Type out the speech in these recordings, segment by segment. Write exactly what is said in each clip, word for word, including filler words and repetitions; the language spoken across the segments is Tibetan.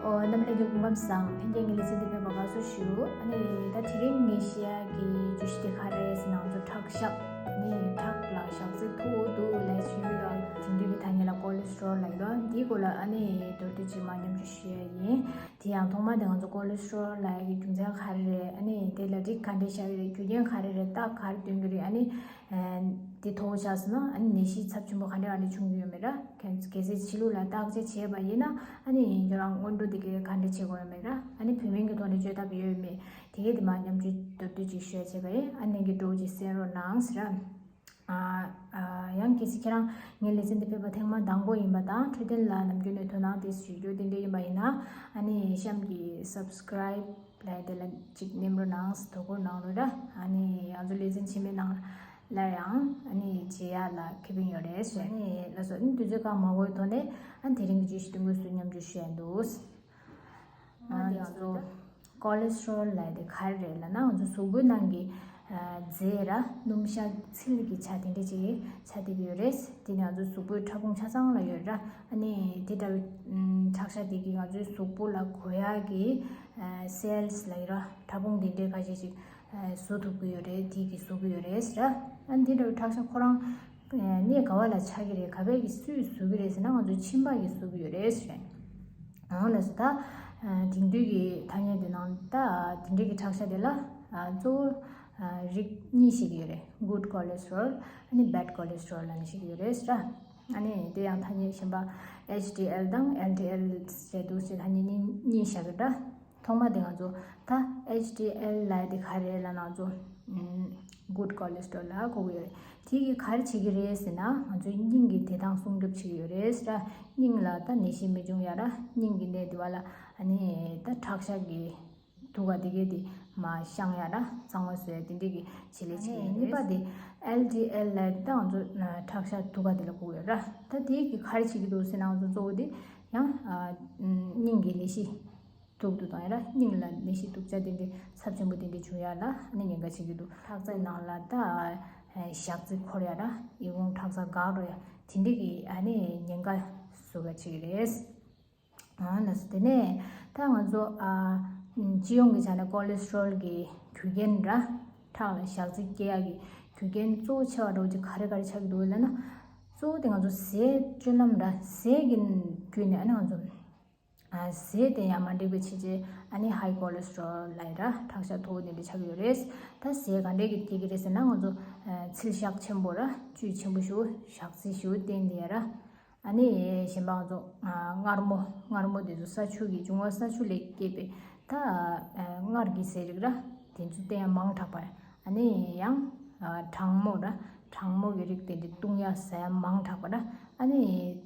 ཨོ། རྣམ་པ་ལྷན་རྒྱས་སྐུ་ཁམས་བཟང་། ལྷན་རྒྱས་ངའི་ལེ་ཚན་འདི་ཕེབས་པར་དགའ་བསུ་ཞུ། ཨ་ནི་ད་དེ་རིང་ངས་བཤད་ཡག་གི་བརྗོད་གཞི་དེ་ག་རེ་རེད་ཟེར་ན། ང་ཚོ་ཁྲག་ཤ། ཨ་ནི་ཁྲག་ལ་ཞག་ཚི་མཐོ་བོ་འདུག་ལབ་ཞུ་གི་ཡོད། དེང་དུས་ཀྱི་ཐ་སྙད་ལ་ཀོ་ལེ་སི་ཊོ་རོལ་ལབ་ཀྱི་འདུག་འདིའི་སྐོར་ལ་ཨ་ནི་མདོར་བསྡུས་ཅིག་མར་མཉམ་སྤྱོད་ཞུ་ཡག་ཡིན། དེ་ཡང་ཐོག་མ་དེ་ང་ཚོ་ཀོ་ལེ་སི་ཊོ་རོལ་ལབ་ཡག་གི་རྒྱུ་མཚན་ག་རེ་རེད། ཨ་ནི་དེ་ལ་རིགས་ག་འདྲས་བཞག་གི་རེད། རྒྱུ་རྐྱེན་ག་རེ་རེད། རྟགས་ག་རེ་སྟོན་གྱི་རེད། ཨ་ནི་ཨ་འདི་མཐོ་བོ་ཆགས་སོང་ན་ཨ་ནི་ནད་གཞི་ཚབས་ཆེན་པོ་ག་འདྲས་ག་འདྲས་བྱུང་གི་ཡོད་མེད་ར། གལ་གལ་སྲིད་ཕྱི་ལུགས་ལ་བརྟག་དཔྱད་བྱས་པ་ཡིན་ན་ཨ་ནི་ཁྱོད་རང་སྔོན་འགྲོ་དེ་གའི་ག་འདྲས་བྱེད་དགོས་ཡོད་མེད་ར། ཨ་ནི་བོད་སྨན་གྱི་ཐོག་ནས་བཅོས་ཐབས་ཡོད་མེད་དེ་གའི་དེ་མར་མཉམ་སྤྱོད་མདོར་བསྡུས་ཅིག་ཞུ་ཡག་བྱས་པ་ཡིན། ཨ་ནི་གི་འགྲོ་ཅིག་གསན་རོགས་གནང་ཟེར་ར། ཨ་ཨ་ཡང་གལ་སྲིད་ཁྱེད་རང་ངའི་ལེ་ཚན་འདི་ཕེབས་པ་ཐེངས་མ་དང་པོ་ཡིན་པ་དང་འཕྲོད་བསྟེན་ལ་ནམ་རྒྱུན་ནས་དོ་སྣང་དེ་ཞུ་རྒྱུ་དེ་འདྲ་ཡིན་པ་ཡིན་ན་ཨ་ནི་གཤམ་གྱི་སབ་སི་ཀ་རའིབ་ལབ་ཡག་དེ་ལ་ཅིག་ནེམ་རོགས་གནང་། དོ་ཁུར་གནང་རོགས་ར། ཨ་ནི་ང་ཚོ་ལེ་ཚན་ཕྱི་མའི་ནང་སླར་ཡང་ཨ་ནི་མཇལ་ཡག་ལ་ཁེ་ཕན་ཡོད་རེད་ཟེར། ཨ་ནི་ལགས་སོ། ཨ་ནི་དུས་ཚོད་བཀག་མ་དགོས་ཐོག་ནས་ཨ་ནི་དེ་རིང་གི་བརྗོད་གཞི་དེ་དངོས་སུ་མཉམ་སྤྱོད་ཞུ་ཡག་འདུག་ཨ་ནི་ང་ཚོ་ཀོ་ལེ་སི་ཊོ་རོལ་ལབ་ཡག་དེ་ག་རེ་རེད་ལབ་ན། ང་ཚོ་གཟུགས་པོའི་ནང་གི་ཨ་རྫས་ར། སྣུམ་ཤ་ཚིལ་གྱི་ཆ་དེ་འདྲས་ཅིག་ཆགས་བསྡད་ཀྱི་ཡོད་རེད། དེ་ནི་ང་ཚོའི་གཟུགས་པོའི་ཕྲ་ཕུང་ཆ་ཚང་ལ་ཡོད་ར། ཨ་ནི་དེ་ལྟ་བུའི་ཨམ་ཁྲག་ཤ་དེ་གིས་ང་ཚོའི་གཟུགས་པོ་ལ་དགོས་ཡག་གི་ཨ་སེལ་སི་ལབ་ཀྱི་ར། ཕྲ་ཕུང་དེ་འདྲས་ཁ་ཤས་ཤིག་ཨ་བཟོ་ཐུབ་ཀྱི་ཡོད་རེད། དེ་གིས་བཟོ་གི་ཡོད་རེད་ཟེར་ར། ཨ་ནི་དེ་འདྲ་བའི་ཁྲག་ཤ་ཁོ་རང་ཨ་གནས་ག་བ་ལ་ཆགས་ཀྱི་རེད། ག་བས་ཀྱིས་སུས་བཟོ་གི་རེད་ཟེར་ན། ང་ཚོའི་མཆིན་པ་གིས་བཟོ་གི་ཡོད་རེད་ཟེར། འོ་ལགས་སོ། ད་ཨ་དེང་དུས་ཀྱི་ཐ་སྙད་དེ་ནང་ད་དེ་འདྲས་ཀྱི་ཁྲག་ཤ་དེ་ལ་ཨ་གཙོ་བོ་ཨ་རིགས་གཉིས་བཤད་ཀྱི་ཡོད་རེད། གུཌ་ཀོ་ལེ་སི་ཊོ་རོལ་ཨ་ནི་བེཌ་ཀོ་ལེ་སི་ཊོ་རོལ་ལབ་ནས་བཤད་ཀྱི་ཡོད་རེད་ཟེར། ཨ་ནི་དེ་ཡང་ཐ་སྙད་གཞན་པ་ཨེཆ་ཌི་ཨེལ་དང་ཨེལ་ཌི་ཨེལ་ཟེར་འདུག་ཟེར། ཐ་སྙད་གཉིས་གཉིས་བཞག་གི་འདྲ། ཐོག་མ་དེ་ང་ཚོ་ད་ཨེཆ་ཌི་ཨེལ་ལབ་ཡག་དེ་ག་རེ་རེད་ལབ་ན། ང་ཚོ་ཨམ་གུཌ་ཀོ་ལེ་སི་ཊོ་རོལ་ལ་གོ་གི་ཡོད་རེད། དེ་གིས་ག་རེ་བྱེད་ཀྱི་རེད་ཟེར་ན། ང་ཚོའི་སྙིང་གི་བདེ་ཐང་སྲུང་སྐྱོབ་བྱེད་ཀྱི་ཡོད་རེད་ཟེར། སྙིང་ལ་ད་ནད་གཞི་མི་འབྱུང་ཡག་ར། སྙིང་གི་ནད་དེ་བ་ལ་ཨ་ནི་ད་ཁྲག་ཤ་གི་དུག་ག་དེ་གའི་དེ་མར་བཤང་ཡག་ར། གཙང་མ་བཟོ་ཡག་དེ་འདྲས་ཀྱི་བྱེད་ལས་བྱེད་ཀྱི་ཡོད། གཉིས་པ་དེ་ཨེལ་ཌི་ཨེལ་ལབ་ཡག་དེ་ད་ང་ཚོ་ཁྲག་ཤ་དུག་ག་དེ་ལ་གོ་གི་ཡོད་ར། ད་དེ་གིས་ག་རེ་བྱེད་ཀྱི་འདུག་ཟེར་ན། ང་ཚོ་གཙོ་བོ་དེ་ཡང་ཨ་སྙིང་གི་ནད་གཞི་སྡུག་ཏུ་གཏོང་ཡག་ར། སྙིང་ལ་ནད་གཞི་སྡུག་ཅག་དེ་འདྲས་ཚབས་ཆེན་པོ་དེ་འདྲས་བྱུང་ཡག་ལ་ཨ་ནི་ཉེན་ཁ་བྱེད་ཀྱི་འདུག་ཁྲག་རྩའི་ནང་ལ་ད་ཞག་ཚི་འཁོར་ཡག་ར། ཡིད་འོང་ཁྲག་རྩ་འགག་འགྲོ་ཡག་དེ་འདྲས་ཀྱི་ཨ་ནི་ཉེན་ཁ་བཟོ་ག་བྱེད་ཀྱི་རེད། ཨ་ལགས་སོ། དེ་ནས་ད་ང་ཚོ་ཨ་སྤྱི་ཡོངས་ཀྱི་ཆ་ནས་ཀོ་ལེ་སི་ཊོ་རོལ་གྱི་རྒྱུ་རྐྱེན་ར། ཁྲག་ལ་ཞག་ཚི་སྐྱེ་ཡག་གི་རྒྱུ་རྐྱེན་གཙོ་ཆེ་བ་འདྲ་བོ་ཅིག་ག་རེ་ག་རེ་ཆགས་ཀྱི་འདུག་ལབ་ན། གཙོ་བོ་དེ་ང་ཚོ་ཟས་སྤྱོད་ལམ་ར། ཟས་ཀྱི་བརྒྱུད་ནས་ཨ་ནི་ང་ཚོ་ཨ་ཟས་དེ་ཡང་མ་འགྲིག་པ་བྱས་རྗེས་ཨ་ནི་ཧའི་ཀོ་ལེ་སི་ཊོ་རོལ་ལབ་ཡག་ར། ཁྲག་ཤ་མཐོ་བོ་དེ་འདྲས་ཆགས་ཀྱི་ཡོད་རེད། ད་ཟས་ག་འདྲས་ཀྱིས་སྐྱེ་གི་རེད་ཟེར་ན། ང་ཚོ་ཨ་ཚིལ་ཤག་ཆེན་པོ་ར། བཅུད་ཆེན་པོ་ཞེ་པོ། ཞག་ཚི་ཞེ་པོ་བསྟེན་བསྡད་ཡག་ར། ཨ་ནི་གཞན་པ་ང་ཚོ་ཨ་མངར་མོ། མངར་མོ་དེ་ཚོ་ས་ཆུ་གི་འབྱུང་བ། ས་ཆུ་ལས་སྐྱེས་པའི་ད་ཨ་མངར་གྱི་ཟས་རིགས་ར། དེ་ཚོ་བསྟེན་ཡག་མང་དྲགས་པ། ཨ་ནི་ཡང་ཨ་གྲང་མོ་ར། གྲང་མོ་གི་རིགས་དེ་འདྲས་བཏུང་ཡག་ཟ་ཡག་མང་དྲགས་པ་ར། ཨ་ནི་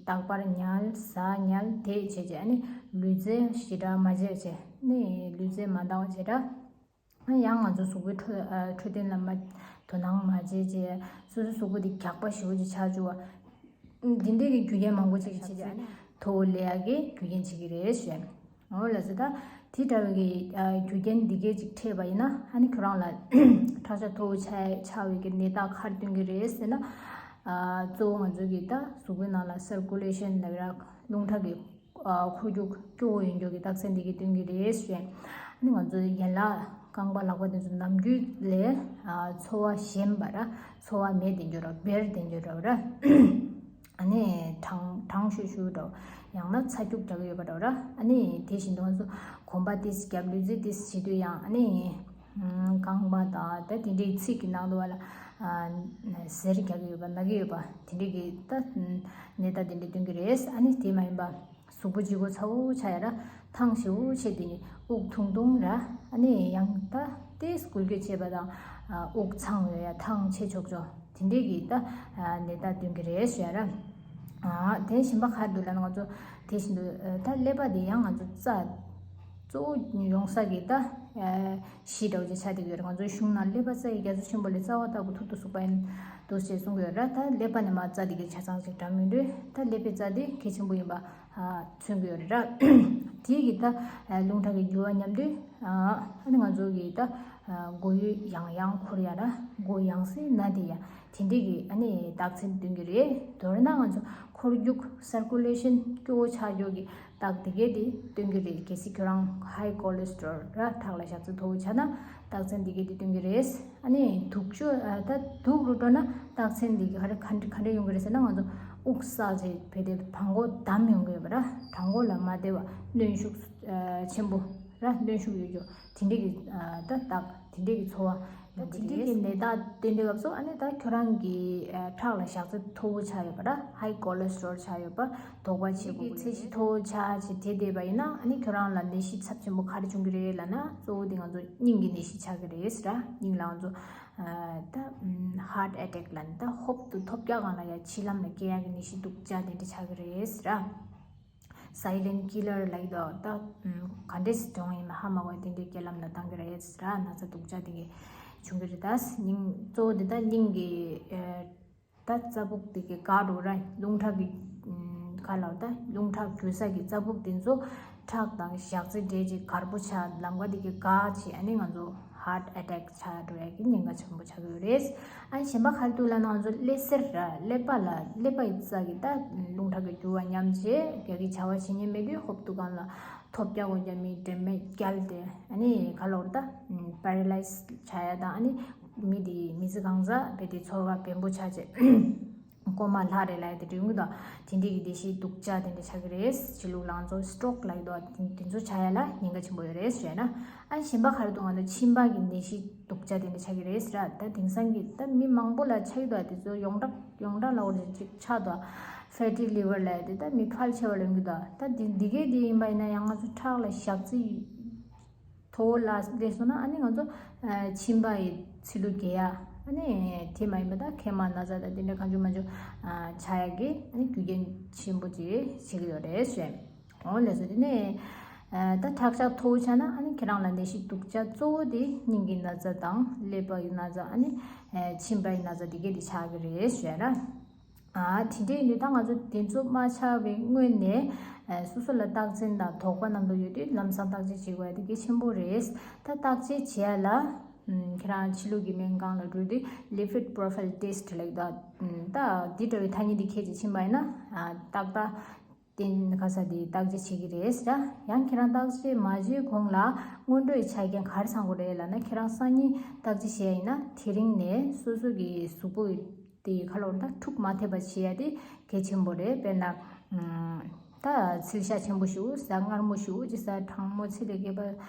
རྟག་པར་ཉལ་ཟ་ཉལ་བསྡད་བྱས་བྱས། ཨ་ནི་ལུས་རྩལ་ཞེ་དྲག་མ་བྱས་བྱས། ཨ་ནི་ལུས་རྩལ་མ་འདང་བ་བྱས་ར། ཡང་ང་ཚོ་གཟུགས་པོའི་འཕྲོད་ཨ་འཕྲོད་བསྟེན་ལ་མ་དོ་སྣང་མ་བྱས་བྱས། སོ་སོའི་གཟུགས་པོ་དེ་རྒྱགས་པ་ཞེ་པོ་ཅིག་ཆགས་བཅུག་པ། འདི་འདྲས་ཀྱི་རྒྱུ་རྐྱེན་མང་པོ་ཅིག་བྱས་བྱས། ཨ་ནི་མཐོ་བོ་སླེབས་ཡག་གི་རྒྱུ་རྐྱེན་བྱེད་ཀྱི་རེད་ཞུ། འོ་ལགས་སོ། ད་དེ་འདྲ་བའི་གི་ཨ་རྒྱུ་རྐྱེན་འདི་གས་ཅིག་འཕྲད་པ་ཡིན་ན་ཨ་ནི་ཁྱོད་རང་ལ་ཁྲག་ཤ་མཐོ་བོ་ཆགས་ཆགས་པའི་གི་ནད་རྟགས་ག་རེ་སྟོན་གྱི་རེད་ཟེར་ན། ཨ་གཙོ་བོ་ང་ཚོ་གི་ད་གཟུགས་པོའི་ནང་ལ་སར་ཀུ་ལེ་ཤན་ལབ་ཡག་ར། རླུང་ཁྲག་གི་ཨ་འཁོར་རྒྱུག་སྐྱོ་བོ་ཡོད་རྒྱུ་གི་རྟགས་མཚན་འདི་གས་སྟོན་གྱི་རེད་ཞུ། ཨ་ནི་ང་ཚོའི་ཡན་ལག་རྐང་པ་ལག་པ་དེ་ཚོ་ནམ་རྒྱུན་ལས་ཨ་ཚོར་བ་ཞན་པ་ར། ཚོར་བ་མེད་བསྡད་རྒྱུ་འདྲ་བོ། འབར་བསྡད་རྒྱུ་འདྲ་བོ་ར། ཨ་ནི་གྲང་གྲང་ཤུར་ཤུར་འདྲ་བོ། ཡང་ན་ཚ་རྒྱུག་རྒྱག་གི་ཡོད་པ་འདྲ་བོ་ར། ཨ་ནི་དེ་བཞིན་དུ་ང་ཚོ་གོམ་པ་ཏོག་ཙམ་རྒྱབ། ལུས་རྩལ་ཏོག་ཙམ་བྱེད་དུས་ཡང་ཨ་ནི་ཨམ་རྐང་པ་དང་ད་དེ་འདྲའི་ཚིགས་ཀྱི་ནང་དུ་བ་ལ་ཨ་གཟེར་རྒྱག་གི་ཡོད་པ། ན་གི་ཡོད་པ། དེ་འདྲའི་གི་ད་ནད་རྟགས་དེ་འདྲ་སྟོན་གྱི་རེད། ཨ་ནི་དེ་མ་ཡིན་པ། གཟུགས་པོ་ལྗིད་ཁོག་ཚ་བོ་ཆགས་ཡག་ར། ཐང་ཞེ་པོ་ཆད་དེ་དབུགས་ཐུང་ཐུང་ར། ཨ་ནི་ཡང་ད་ཏོག་ཙམ་འགུལ་སྐྱོད་བྱས་པ་དང་ཨ་དབུགས་འཚང་ཡོང་ཡག། ཐང་ཆད་ཆོག་ཆོག་དེ་འདྲའི་གི་ད་ཨ་ནད་རྟགས་སྟོན་གྱི་རེད་ཞུ་ཡག་ར། ཨ་དེ་གཞན་པ་ག་རེ་འདུག་ལབ་ན། ང་ཚོ་དེ་བཞིན་དུ་ཨ་ད་ཀླད་པ་དེ་ཡང་ང་ཚོ་རྩ་གཙོ་བོ་ཡོང་ས་གི་ད་ཨ་གཞི་འདྲ་བོ་ཅིག་ཆགས་བསྡད་ཀྱི་ཡོད་རེད། ང་ཚོའི་གཞུང་ནང་ཀླད་པ་རྩ་ཡི་རྒྱ་མཚོ་ཆེན་པོ་ལས་རྩ་བ་ལྟ་བུ་ཐུར་དུ་ཟུག་པ་ཡིན་འདུག་ཅེས་གསུང་གི་ཡོད་ར། ད་ཀླད་པ་ནས་མར་རྩ་དེ་གའི་ཆ་ཚང་ཅིག་འདྲ་མི་འདུག་ད་ཀླད་པའི་རྩ་དེ་གལ་ཆེན་པོ་ཡིན་པ་ཨ་མཚོན་གྱི་ཡོད་རེད་ར། དེ་གི་ད་ཨ་རླུང་ཁྲག་གི་རྒྱུ་བ་མཉམ་དུ་ཨ་ཨ་ནི་ང་ཚོ་གི་ད་ཨ་མགོ་ཡུ་ཡང་ཡང་འཁོར་ཡག་ར། མགོ་ཡང་སེ་ན་བསྡད་ཡག་དེ་འདྲའི་གི་ཨ་ནི་རྟགས་མཚན་སྟོན་གྱི་རེད། མདོར་ན་ང་ཚོ་ཁོ་ འཁོར་རྒྱུག་circulation་སྐྱོ་བོ་ཆགས་ཡོད་ཀྱི་རྟགས་དེ་གས་དེ་སྟོན་གྱི་རེད། གལ་སྲིད་ཁྱོད་རང་high cholesterol་ར་ཁྲག་ལ་ཞག་ཚི་མཐོ་བོ་ཆགས་ན་རྟགས་མཚན་དེ་གས་དེ་སྟོན་གྱི་རེད། ཨ་ནི་དུག་ཤོས་ཨ་ད་དུག་རུ་འགྲོ་ན་རྟགས་མཚན་འདི་ག་རེ་ག་འདྲ་ག་འདྲ་ཡོང་གི་རེད་ཟེར་ན། ང་ཚོ་དབུགས་བསགས་རྗེས་བྱས་ཏེ་བྲང་ཁོག་བསྡམས་ཡོང་གི་ཡོད་པ་ར། བྲང་ཁོག་ལ་མ་བདེ་བ་གནོན་ཤུགས་ཨ་ཆེན་པོ་ར། གནོན་ཤུགས་ཡོད་རྒྱུ་དེ་འདྲའི་གི་ཨ་ད་རྟགས་དེ་འདྲའི་གི་ཚོར་བ་ད་དེ་འདྲའི་གི་ནད་རྟགས་སྟོན་དུས་སྐབས་སུ་ཨ་ནི་ད་ཁྱོད་རང་གི་ཨ་ཁྲག་ལ་ཞག་ཚི་མཐོ་བོ་ཆགས་ཡོད་པ་ར། high cholesterol་ཆགས་ཡོད་པ་དོགས་པ་བྱེད་དགོས་ཀྱི་རེད། ཚད་གཞི་མཐོ་བོ་ཆགས་བྱས་བསྡད་པ་ཡིན་ན་ཨ་ནི་ཁྱོད་རང་ལ་ནད་གཞི་ཚབས་ཆེན་པོ་ག་རེ་བྱུང་གི་རེད་ལབ་ན། གཙོ་བོ་དེ་ང་ཚོ་སྙིང་གི་ནད་གཞི་ཆགས་ཀྱི་རེད་ཟེར་ར། སྙིང་ལ་ང་ཚོ་ཨ་ད་heart attack་ལབ་ནི་ད་ཧོབ་ཏུ་ཐོལ་རྒྱག་སྒང་ལ་ཡ་འཆི་ལམ་ལ་སྐྱེ་ཡག་གི་ནད་གཞི་སྡུག་ཅག་དེ་འདྲ་ཆགས་ཀྱི་རེད་ཟེར་ར། silent killer་ལབ་ཀྱི་འདུག་ད་ག་འདྲས་སེ་བྱུང་ཡིན་མིན་ཧ་མ་གོ་བ་དེ་འདྲའི་རྐྱེན་ལམ་ལ་བཏང་གི་རེད་ཟེར་ར། ན་ཚ་སྡུག་ཅག་དེ་གས་བྱུང་གི་རེད། ད་སྙིང་གཙོ་བོ་དེ་ད་སྙིང་གི་ཨ་ད་རྩ་སྦུག་དེ་གི་ག་རུ་ར་རླུང་ཁྲག་གི་ཨ་ག་ལབ་ད་རླུང་ཁྲག་རྒྱུ་ས་གི་རྩ་སྦུག་དེ་ཚོ་ཁྲག་དང་ཞག་ཚི་འདྲེས་བྱས་དཀར་པོ་ཆགས། ལམ་ཀ་དེ་གི་འགག་བྱས་ཨ་ནི་ང་ཚོ་heart attack་ཆགས་འགྲོ་ཡག་གི་ཉེན་ཁ་ཆེན་པོ་ཆགས་ཀྱི་ཡོད་རེད། ཨ་ནི་གཞན་པ་ག་རེ་འདུག་ལབ་ན་ང་ཚོ་སླེ་གསེར་ར་ཀླད་པ་ལ་ཀླད་པ་ཡི་རྩ་གི་ད་རླུང་ཁྲག་གི་རྒྱུ་བ་ཉམས་བྱས་རྒྱ་གི་བྱ་བ་བྱེད་ཉན་མེད་དུས་ཧོབ་ཏུ་སྒང་ལ་ཐོལ་རྒྱག་འོ་རྒྱ་མི་དྲན་མེད་བརྒྱལ་ཏེ་ཨ་ནི་ག་ལབ་ད་paralyse་ཆགས་ཡག་དང་ཨ་ནི་མི་དེ་མི་ཚེ་གང་ཟག་བྱས་ཏེ་ཚོར་བ་བེམ་པོ་ཆགས་བྱས་ཀོ་མ་ལྷག་རེད་ལབ་ཡག་དེ་འདྲ་ཡོང་གི་འདུག་དེ་འདྲའི་གི་ནད་གཞི་སྡུག་ཅག་དེ་འདྲ་ཆགས་ཀྱི་རེད། ཕྱི་ལུགས་ལ་ང་ཚོ་stroke་ལབ་ཀྱི་འདུག་དེ་དེ་ཚོ་ཆགས་ཡག་ལ་ཉེན་ཁ་ཆེན་པོ་ཡོད་རེད་ཟེར་ན། ཨ་ནི་གཞན་པ་ག་རེ་འདུག་ང་ཚོ་མཆིན་པ་གི་ནད་གཞི་སྡུག་ཅག་དེ་འདྲ་ཆགས་ཀྱི་རེད་ཟེར་ར། ད་དེང་སང་གི་ད་མི་མང་པོ་ལ་ཆགས་ཀྱི་འདུག་དེ་ཚོ་ཡོངས་གྲགས་ཡོངས་གྲགས་ལ་འོ་རེ་ཅིག་ཆགས་འདུག fatty liver་ལབ་ཡག་དེ་ད་མི་ཕལ་ཆེ་བ་ལ་ཡོང་གི་འདུག་ད་འདི་འདི་གས་འདི་ཡིན་པ་ཡིན་ན་ཡང་ང་ཚོ་ཁྲག་ལ་ཞག་ཚི་མཐོ་བོ་ལ་སླེབས་སོང་ན་ཨ་ནི་ང་ཚོ་ཨ་མཆིན་པ་ཡི་ཚིལ་ལུ་རྒྱས་ཡག་ཨ་ནི་དེ་མ་ཡིན་པ་ད་མཁལ་མ་ན་ཚ་དང་དེ་འདྲ་གང་བྱུང་མང་བྱུང་ཨ་ཆགས་ཡག་གི་ཨ་ནི་རྒྱུ་རྐྱེན་ཆེན་པོ་ཅིག་བྱེད་ཀྱི་ཡོད་རེད་ཟེར། འོ་ལགས་སོ། དེ་ནས་ཨ་ད་ཁྲག་ཤུགས་མཐོ་བོ་ཆགས་ན་ཨ་ནི་ཁྱེད་རང་ལ་ནད་གཞི་སྡུག་ཅག་གཙོ་བོ་དེ་སྙིང་གི་ན་ཚ་དང་ཀླད་པ་ཡི་ན་ཚ་ཨ་ནི་ཨ་མཆིན་པ་ཡི་ན་ཚ་དེ་གས་དེ་ཆགས་ཀྱི་རེད་ཟེར་ར། ཨ་དེ་འདྲ་ཡིན་དུས་ད་ང་ཚོ་དེ་ཚོ་མ་ཆགས་པའི་སྔོན་ནས་ཨ་སོ་སོ་ལ་རྟགས་མཚན་དང་དོགས་པ་རྣམ་པ་ཡོད་དུས་ལམ་སང་བརྟག་དཔྱད་བྱེད་དགོས་ཡག་དེ་གལ་ཆེན་པོ་རེད། ད་བརྟག་དཔྱད་བྱེད་ཡག་ལ་ཨམ་ཁྱེད་རང་ཕྱི་ལུགས་ཀྱི་སྨན་ཁང་ལ་འགྲོ་དུས་lipid profile test་ལབ་ཀྱི་འདུག་ད་འདི་འདྲ་བའི་ཐ་སྙད་འདི་ཁྱེད་ཀྱིས་མཁྱེན་པ་ཡིན་ན་ཨ་ཏག་ཏག་གཏན་ག་ས་དེ་བརྟག་དཔྱད་བྱེད་ཀྱི་རེད་ཟེར། ཡང་ཁྱེད་རང་བརྟག་དཔྱད་མ་བྱས་གོང་ལ་སྔོན་འགྲོའི་ཆ་རྐྱེན་ག་རེ་ཚང་དགོས་རེད་ལབ་ན། ཁྱེད་རང་སང་ཉིན་བརྟག་དཔྱད་བྱས་ཡིན་ན་དེ་རིང་ནས་སོ་སོ་གི་གཟུགས་པོ་དེ་ག་ལབ་ད་འཁྲུག་མ་ཐེབས་པ་བྱེད་ཡག་དེ་གལ་ཆེན་པོ་རེད། དཔེར་ན་ཨམ་ད་ཚིལ་ཤ་ཆེན་པོ་ཞིག་ཟ། མངར་མོ་ཞིག་ཅིག་ཟ། གྲང་མོ་ཚིལ་ལས་སྐྱེས་པ་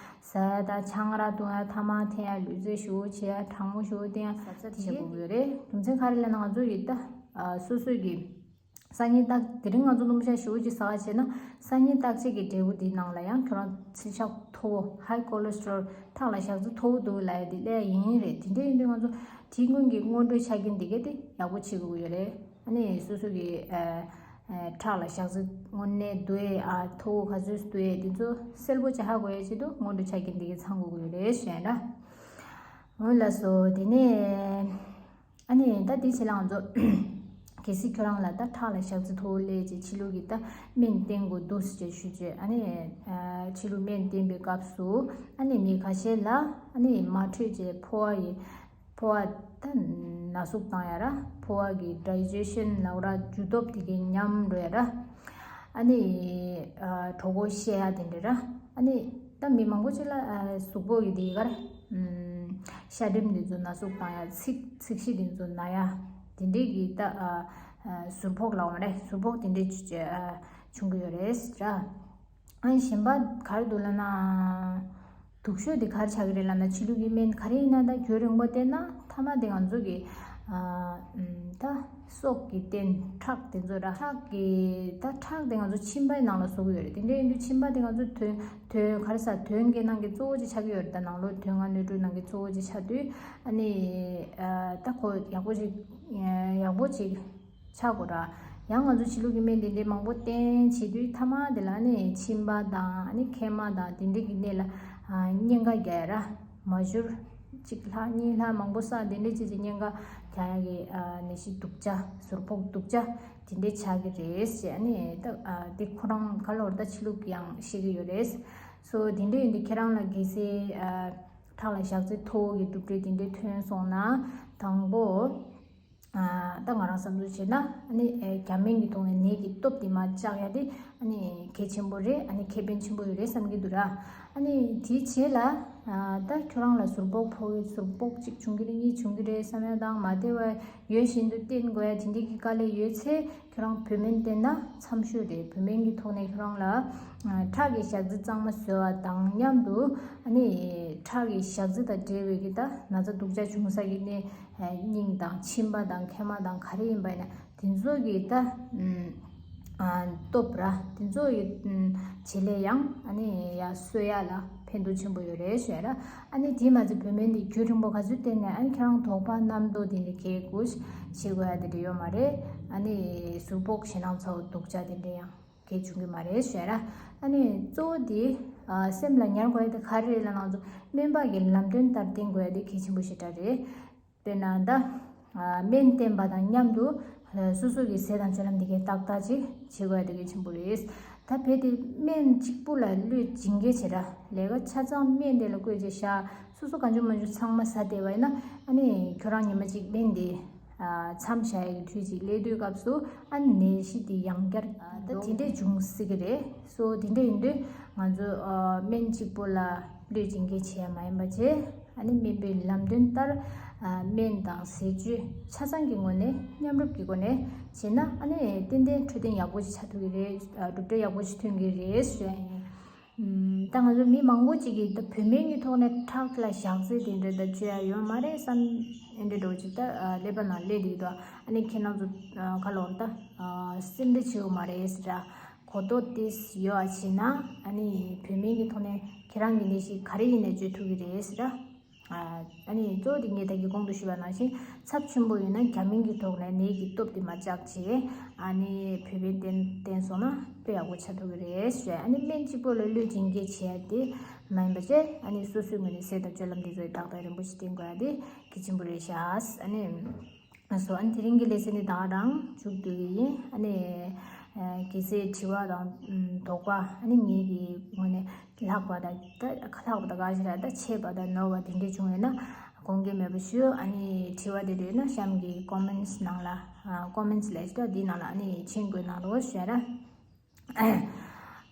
ཟ་ཡག་དང་ཆང་རག་འཐུང་ཡག་ཐ་མག་འཐེན་ཡག་ལུས་རྩལ་ཞིག་བྱེད་ཡག་གྲང་མོ་ཞིག་བསྟེན་ཡག་ཟབ་ཟབ་བྱེད་དགོས་ཀྱི་ཡོད་རེད། རྒྱུ་མཚན་ག་རེ་ལབ་ན་ང་ཚོ་ཡི་ད་ཨ་སོ་སོ་གི་སང་ཉིན་བརྟག་དེ་རིང་ང་ཚོ་སྣུམ་ཞག་ཞེ་པོ་ཅིག་ཟ་བ་བྱས་ན་སང་ཉིན་བརྟག་དཔྱད་ཀྱི་འབྲས་བུ་འདིའི་ནང་ལ་ཡང་ཁྱོད་རང་ཚིལ་ཤ་མཐོ་བོ་high cholesterol་ཁྲག་ལ་ཞག་ཚི་མཐོ་བོ་འདུག་ལབ་ཡག་འདི་སླེབས་ཡག་ཡིན་རེད། དེ་འདྲ་ཡིན་དུས་ང་ཚོ་དེ་སྔོན་གྱི་སྔོན་འགྲོའི་ཆ་རྐྱེན་འདི་གས་དེ་ཡག་པོ་བྱེད་དགོས་ཀྱི་ཡོད་རེད། ཨ་ནི་སོ་སོ་གི་ཨ་ཨ་ཁྲག་ལ་ཞག་ཚི་དངོས་གནས་འདུག་ཨེ་ཨ་མཐོ་བོ་ག་ཚོད་འདུག་ཨེ་འདི་ཚོ་གསལ་པོ་ཅིག་ཧ་གོ་ཡག་ཆེད་དུ་སྔོན་འགྲོའི་ཆ་རྐྱེན་འདི་གས་ཚང་དགོས་ཀྱི་ཡོད་རེད་ཞུ་ཡག་ཡིན་ད། འོ་ལགས་སོ། དེ་ནས། ཨ་ནི་ད་དེ་བྱས་ལ་ང་ཚོ་གལ་སྲིད་ཁྱོད་རང་ལ་ད་ཁྲག་ལ་ཞག་ཚི་མཐོ་བོ་སླེབས་རྗེས་ཕྱི་ལུགས་ཀྱི་ད་སྨན་བསྟེན་དགོས་འདུག་ཟེར་ཞུས་རྗེས་ཨ་ནི་ཨ་ཕྱི་ལུགས་སྨན་བསྟེན་པའི་སྐབས་སུ་ཨ་ནི་མི་ཁ་ཤས་ལ་ཨ་ནི་མ་འཕྲོད་རྗེས་ཕོ་བ་ཡི་ཕོ་བ་ད་ན་ཟུག་བཏང་ཡག་ར། ཕོ་བ་གི་digestion་ལབ་ར་འཇུ་སྟོབས་དེ་གས་ཉམས་འགྲོ་ཡག་ར། ཨ་ནི་ཨ་གྲོད་ཁོག་བཤལ་ཡག་དེ་འདྲ་ར། ཨ་ནི་ད་མི་མང་པོ་ཅིག་ལ་ཨ་གཟུགས་པོ་གི་དེ་ག་རེ་ཨམ་ཤ་དྲིམ་དེ་ཚོ་ན་ཟུག་བཏང་ཡག་ཚིགས་ཚིགས་གཤིས་དེ་ཚོ་ན་ཡག་དེ་འདྲའི་གི་ད་ཨ་ཨ་ཟུར་ཕོག་ལབ་པ་རེད། ཟུར་ཕོག་དེ་འདྲའི་ཅིག་ཨ་བྱུང་གི་ཡོད་རེད་ཟེར། ཨ་ནི་གཞན་པ་ག་རེ་འདུག་ལབ་ན། དུག་ཤོས་དེ་ག་རེ་ཆགས་ཀྱི་རེད་ལབ་ན། ཕྱི་ལུགས་ཀྱི་སྨན་ག་རེ་ཡིན་ན་ད་རྒྱུན་རིང་པོ་བསྟེན་ན་མཐའ་མ་དེ་ང་ཚོ་གི་ཨ་ཨམ་ད་སྲོག་གི་རྟེན་ཁྲག་དེ་ཚོ་ར། ཁྲག་གི་ད་ཁྲག་དེ་ང་ཚོ་མཆིན་པའི་ནང་ལ་བཟོ་གི་ཡོད་རེད། དེ་འདྲ་ཡིན་དུས་མཆིན་པ་དེ་ང་ཚོ་དོན་དོན་ག་རེ་ཟ་དོན་གྱི་ནང་གི་གཙོ་བོ་ཅིག་ཆགས་ཀྱི་ཡོད་རེད། ད་ནང་ལོགས་དོན་ལྔ་སྣོད་དྲུག་ནང་གི་གཙོ་བོ་ཅིག་ཆགས་དུས་ཨ་ནི་ཨ་ད་ཁོ་ཡག་པོ་ཅིག་ཡག་པོ་ཅིག་ཆགས་དགོས་ར། ཡང་ང་ཚོ་ཕྱི་ལུགས་ཀྱི་སྨན་དེ་འདྲའི་མང་པོ་བསྟེན་བྱེད་དུས་མཐའ་མ་དེ་ལ་ནི་མཆིན་པ་དང་ཨ་ནི་མཁལ་མ་དང་དེ་འདྲའི་གི་ནད་ལ་ཨ་གཉན་ཁ་རྒྱག་ཡག་ར། མ་ཞུར་གཅིག་ལྷག་གཉིས་ལྷག་མང་པོ་བསགས་དེ་འདྲའི་ཅིག་ཅིག་གཉན་ཁ་རྒྱག་ཡག་གི་ཨ་ནད་གཞི་སྡུག་ཅག་ཟུར་ཕོག་སྡུག་ཅག་དེ་འདྲའི་ཆགས་ཀྱི་རེད་ཟེར། ཨ་ནི་ད་ཨ་དེ་ཁོ་རང་ག་ལོར་ད་ཕྱི་ལུགས་ཀྱིས་ཡང་བཤད་ཀྱི་ཡོད་རེད། སོ་དེ་འདྲ་ཡིན་དུས་ཁྱེད་རང་ལ་གལ་སྲིད་ཨ་ཁྲག་ལ་ཞག་ཚི་མཐོ་བོ་གི་གྲུབ་འབྲས་དེ་འདྲའི་ཐོན་སོང་ན་དང་པོ། ད་ང་རང་བསམ་ཚུལ་བྱས་ན་ཨ་ནི་ཨེ་རྒྱ་སྨན་གྱི་ཐོག་ནས་ནད་ཀྱི་སྟོབས་དེ་མར་བཅག་ཡ་དེ་ཨ་ནི་གལ་ཆེན་པོ་རེད། ཨ་ནི་ཁེ་ཕན་ཆེན་པོ་ཡོད་རེད་བསམ་གྱི་འདུག་ར། ཨ་ནི་དེའི་རྗེས་ལ་ད་ཁྱོད་རང་ལ་ཟུར་ཕོག་ཕོག་གི་ཟུར་ཕོག་གཅིག་བྱུང་གི་རེད། གཉིས་བྱུང་གི་རེད་བསམ་ཡ་དང་། མ་བདེ་བ་ཡོད་བཞིན་དུ་བསྟེན་དགོས་ཡ་དེ་འདྲའི་གི་དཀའ་ལས་ཡོད་ཚེ་ཁྱོད་རང་བོད་སྨན་བསྟེན་ན་འཚམ་ཤོས་རེད། བོད་སྨན་གྱི་ཐོག་ནས་ཁྱོད་རང་ལ་ཁྲག་གི་ཞག་རྩི་གཙང་མ་བཟོ་བ་དང་མཉམ་དུ་ཨ་ནི་ཁྲག་གི་ཞག་རྩི་དང་འབྲེལ་བའི་གི་ད་ན་ཚ་སྡུག་ཅག་བྱུང་ས་གི་ནི་སྙིང་དང་མཆིན་པ་དང་མཁལ་མ་དང་ག་རེ་ཡིན་པ་ཡིན་ན་དེ་ཚོ་གི་ད་སྟོབས་ར་དེ་ཚོ་གི་བྱེད་ལས་ཡང་ཨ་ནི་ཡ་གསོ་ཡ་ལ་ཕན་ཐོགས་ཆེན་པོ་ཡོད་རེད་ཞུ་ཡ་ར། ཨ་ནི་དེ་མ་ཚད་བོད་སྨན་འདི་རྒྱུན་རིང་པོ་ག་ཚོད་བསྟེན་ནས་ཨ་ནི་ཁྱེད་རང་དོགས་པ་རྣམ་རྟོག་དེ་འདྲ་གས་དགོས་བྱེད་དགོས་ཡ་དེ་འདྲ་ཡོད་མ་རེད། ཨ་ནི་ཟུར་ཕོག་ཞེད་སྣང་ཚ་བོ་སྡུག་ཅག་དེ་འདྲ་ཡང་གས་བྱུང་གི་མ་རེད་ཞུ་ཡ་ར། ཨ་ནི་གཙོ་བོ་དེ་སེམས་ལ་ཉར་དགོས་ཡ་དེ་ག་རེ་རེད་ལབ་ན་ང་ཚོ་སྨན་པ་གི་ལམ་སྟོན་ལྟར་བསྟེན་དགོས་ཡ་དེ་གལ་ཆེན་པོ་ཞེ་དྲག་རེད། དཔེར་ན་ད་སྨན་བསྟེན་པ་དང་མཉམ་དུ་སོ་སོ་གི་ཟས་དང་སྤྱོད་ལམ་དེ་གའི་ཏག་ཏག་ཅིག་བྱེད་དགོས་ཡ་དེ་གལ་ཆེན་པོ་རེད། ད་བྱས་ཏེ་སྨན་གཅིག་པུ་ལ་བློས་སྦྱིན་གྱི་བྱེད་ར་ལས་ཀ་ཆ་ཚང་སྨན་དེ་ལ་བཀོལ་བྱས་བཞག་སོ་སོ་གང་བྱུང་མང་བྱུང་ཚང་མ་ཟ་བསྡད་པ་ཡིན་ན་ཨ་ནི་ཁྱོད་རང་ཉི་མ་གཅིག་སྨན་དེ་མཚམས་བཞག་ཡ་གི་དུས་གཅིག་སླེབས་དུས་སྐབས་སུ་ཨ་ནི་ནད་གཞི་དེ་ཡང་བསྐྱར་ད་དེ་འདྲས་འབྱུང་སྲིད་ཀྱི་རེད། སོ་དེ་འདྲས་ཡིན་དུས་ང་ཚོ་སྨན་གཅིག་པོ་ལ་བློས་སྦྱིན་གྱི་བྱེད་ཡ་མ་ཡིན་པ་བྱས། ཨ་ནི་སྨན་པའི་ལམ་སྟོན་ལྟར་སྨན་དང་ཟས་སྤྱོད་ཆ་ཚང་གི་ངོས་ནས་མཉམ་རུབ་ཀྱི་སྒོ་ནས་བྱས་ན་ཨ་ནི་ཏན་ཏན་འཕྲོད་བསྟེན་ཡག་པོ་ཞིག་ཆགས་ཐུབ་ཀྱི་རེད། གྲུབ་འབྲས་ཡག་པོ་ཞིག་ཐོན་གྱི་རེད་ཞུ་ཡ་ཡིན། ད་ང་ཚོ་མི་མང་པོ་ཅིག་གིས་ད་བོད་སྨན་གྱི་ཐོག་ནས་ཁྲག་ལ་ཞག་རྩི་དེ་འདྲ་ད་བཅོས་ཡ་ཡོད་མ་རེད་བསམ་ཨེ་འདྲ་འགྲོ་ཅིག་ད་ཀླད་པ་ནང་སླེབས་འདུག་ད་ཨ་ནི་ཁྱེད་རང་ཚོ་ཁ་ལོ་ད་སེམས་ཁྲལ་བྱེད་དགོས་མ་རེད་ཟེར་ར། གོ་རྟོགས་དེ་ཡོད་པ་བྱས་ན་ཨ་ནི་བོད་སྨན་གྱི་ཐོག་ནས་ཁྱེད་རང་གི་ནད་གཞི་ག་རེ་ཡིན་ནའི་བཅོས་ཐུབ་ཀྱི་རེད་ཟེར་ར། ཨ་ནི་གཙོ་བོ་དེ་ངས་ད་གིན་གོང་དུ་ཞུས་པ་ནང་བཞིན་ཚབས་ཆེན་པོ་ཡིན་ན་རྒྱ་སྨན་གྱི་ཐོག་ནས་ནད་ཀྱི་སྟོབས་དེ་མར་བཅག་བྱས་ཨ་ནི་བོད་སྨན་བསྟེན་བསྟེན་སོང་ན་དཔེ་ཡག་པོ་ཆགས་ཐུབ་ཀྱི་རེད་ཞུས། ཨ་ནི་སྨན་གཅིག་པོ་ལ་བློས་སྦྱིན་གྱི་བྱས་ཏེ་མ་ཡིན་པ་བྱས་ཨ་ནི་སོ་སོའི་ངོས་ནས་ཟས་དང་སྤྱོད་ལམ་དེ་ཚོ་ཡི་ཏག་ཏག་རིམ་པ་ཞིག་བསྟེན་དགོས་ཡ་དེ་གལ་ཆེན་པོ་རེད་ཤག་ཨ་ནི། ལགས་སོ། ཨ་ནི་དེ་རིང་གི་ལེ་ཚན་འདི་ད་ག་རང་མཇུག་བསྡུ་གི་ཡིན། ཨ་ནི་ཨ་གལ་སྲིད་དྲི་བ་དང་ཨམ་དོགས་པ་ཨ་ནི་ངེད་ཀྱི་ངོས་ནས་ལྷག་པ་དང་ད་ལྷག་པ་དང་ག་ཞིག་ར་ད་ཆད་པ་དང་ནོར་བ་དེ་འདྲས་བྱུང་ཡོད་ན་དགོངས་འགལ་མེད་པ་ཞུ། ཨ་ནི་དྲི་བ་དེ་འདྲ་ཡོད་ན་གཤམ་གྱི་ཀོ་མེན་ཊི་ནང་ལ་ཨ་ཀོ་མེན་ཊི་ལབ་ཡ་ཞིག་འདུག་དེའི་ནང་ལ་ཨ་ནི་མཆན་འགོད་གནང་རོགས་ཞུ་ཡ་ར།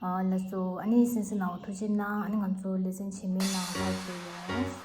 ཨ་ལགས་སོ། ཨ་ནི་གསན་གཟིགས་གནང་བ་ཐུགས་རྗེ་གནང་། ཨ་ནི་ང་ཚོ་ལེ་ཚན་རྗེས་མའི་ནང་ལ་མཇལ་ཡོང་།